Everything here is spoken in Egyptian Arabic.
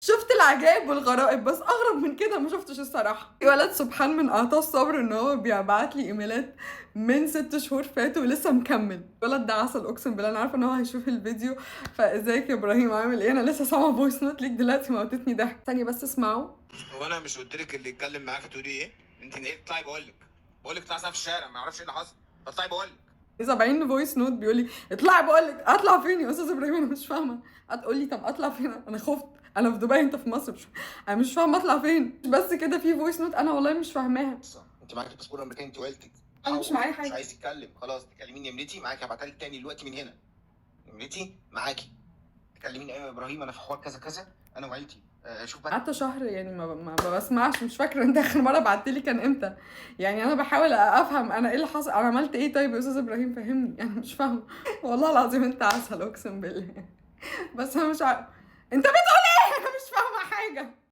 شفت العجائب والغرائب، بس اغرب من كده ما شفتش الصراحه. في ولد سبحان من اعطاه الصبر ان هو بيبعت لي ايميلات من 6 شهور فاتوا ولسه مكمل. الولد ده عسل، اقسم بالله. انا عارفه ان هو هيشوف الفيديو، فازيك يا ابراهيم، عامل ايه؟ انا لسه سامعه voice note ليك دلوقتي موتتني ضحك. ثانية بس اسمعوا. هو انا مش قلت لك اللي يتكلم معاك تقولي ايه؟ انت ايه؟ اطلعي، بقول لك اطلعي في الشارع، ما اعرفش ايه اللي حصل، اطلعي بقول لك. 70 voice note بيقول لي اطلعي بقول لك. اطلع فين يا استاذ ابراهيم؟ انا مش فاهمه. هتقول لي طب اطلع فين؟ انا خفت، انا في دبي، انت في مصر، مش انا مش فاهمه اطلع فين. بس كده في voice note انا والله مش فاهماها. انت معاكي باسبور امريكاني انت وعيلتك. انا مش معايا حاجه. مش عايز تتكلم خلاص، تكلميني نمرتي معاكي، هبعتها لك تاني دلوقتي من هنا. نمرتي معاكي، تكلميني. ايوه يا ابراهيم، انا في حوار كذا كذا، انا وعيلتي. شوف بقى. قعدت شهر يعني ما بسمعش، مش فاكره انت اخر مرة بعت لي كان امتى. يعني انا بحاول افهم انا ايه اللي حصل، انا عملت ايه؟ طيب يا استاذ ابراهيم فهمني، انا مش فاهمه. والله العظيم انت عسل اقسم بالله، بس انا مش عارف انت بتقول ايه، انا مش فاهمه حاجه.